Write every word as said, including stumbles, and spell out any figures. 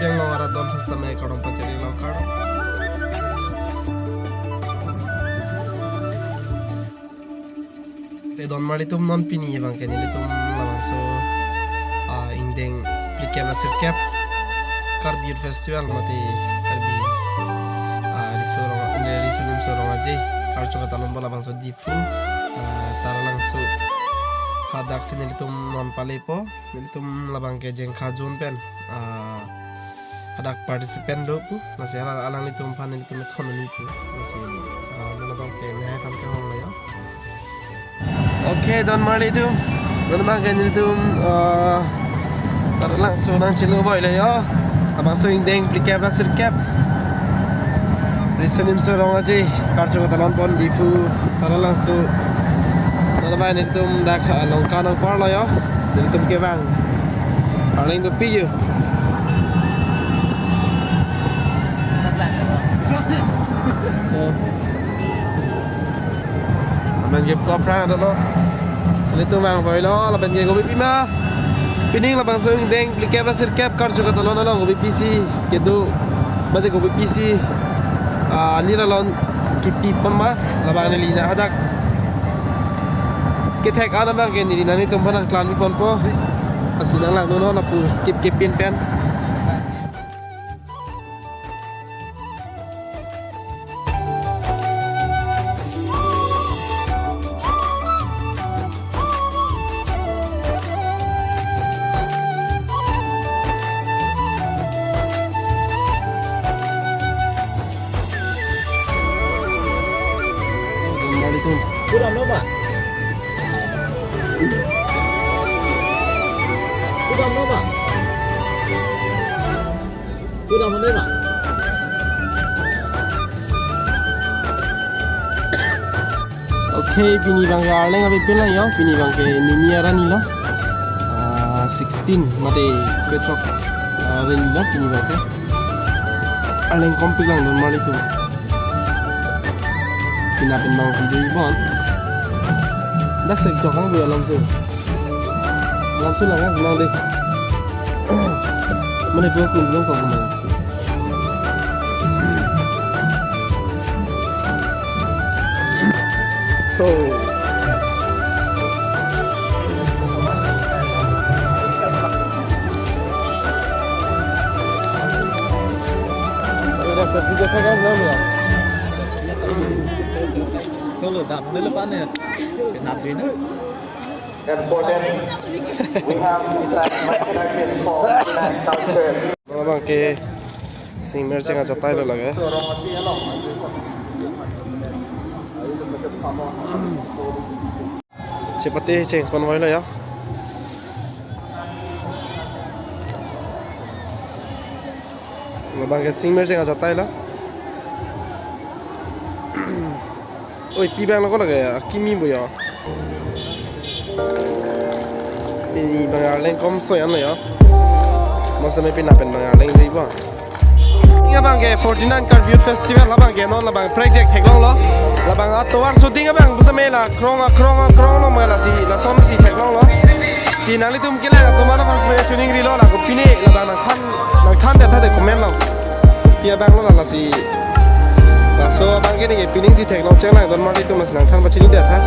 Yang long arat don phas tame kardom pachari long kardom. Te don marlitum, non pini abangke nelitum labangso, ah, ingdeng phlikep ra sirkep Karbi Youth Festival mate Karbi, ah, Riso Rong, Riso Nimso Rong Aje karcho katalon labangso Diphu, ah, Taralangso. Hadaksi nelitum non palepo, nelitum labangke Jengkha zone pen, ah, hadak participant do pu, lasi hala alanglitum aphan nelitum ethon ni pu, lasi, ah, non abangke nehai aphan kehong lo yo. Okay, don marlitum, non abangke nelitum, ah, Taralangso nangchelo boi lo yo. Labangso ingdeng phlikep ra sirkep Riso Nimso Rong Aje karcho katalon pon Diphu Taralangso. Non abang nelitum dak, ah, Longka nangparlo yo. Nelitum kevang. Arleng dopik yo. Amen ke pura prang dolo. Nelitum vang boi lo, lapen ke kopi pima. Pining labangso ingdeng phlikep ra sirkep karcho katalon along kopipisi kedo, mate kopipisi, ah, alir alon kipi pon ma, labang neli na hadak kethek an abangke neli nanglitum aphan nangklang ponpo. Lasi nanglangdun non lapu skip kepin pen. Kudam lo ma? Kudam lo ma? Kudam lo ma? Okay, pini abangke Arleng avepin lang yo, pini abangke nini arni lo. Ah, sixteen, mate kechok, ah, arni lo pini abangke. Arleng kompik lang don marlitum. Pina pen bang si dui bon. Dak sek jokang bu alam su. Alam su lang ya, senang deh. Mana bu kum yang kau kemana? So. Udah satu juta kan, belum ya? Cholo, dam dulu, Pak, nih. Kenap dulu. And for them, we have inside Maharashtra for nine thousand. Labangke singmer cheng ajatai lo lake. Chepate cheng pon voi lo ya. Labangke singmer cheng ajatai lo. Oi, pi abang lo ko lake, akimi bo ya. Pini abang Arleng kom so yan lo ya. Masa me pina pen abang Arleng dei bo. Labangke forty-nine Karbi Youth Festival labangke non labang project theklong lo. Labang atovar shooting abang pusitame la krong a krong a krong lo ma lasi lason si theklong lo. Si nanglitum kelang atum aphan sumaya chuning ri lo la ko pine labang nangthan nangthan det tha de comment lo. Pi abang lo la lasi. Laso abangke neke pining si theklong chenglang don marlitum lasi nangthan pachini det tha.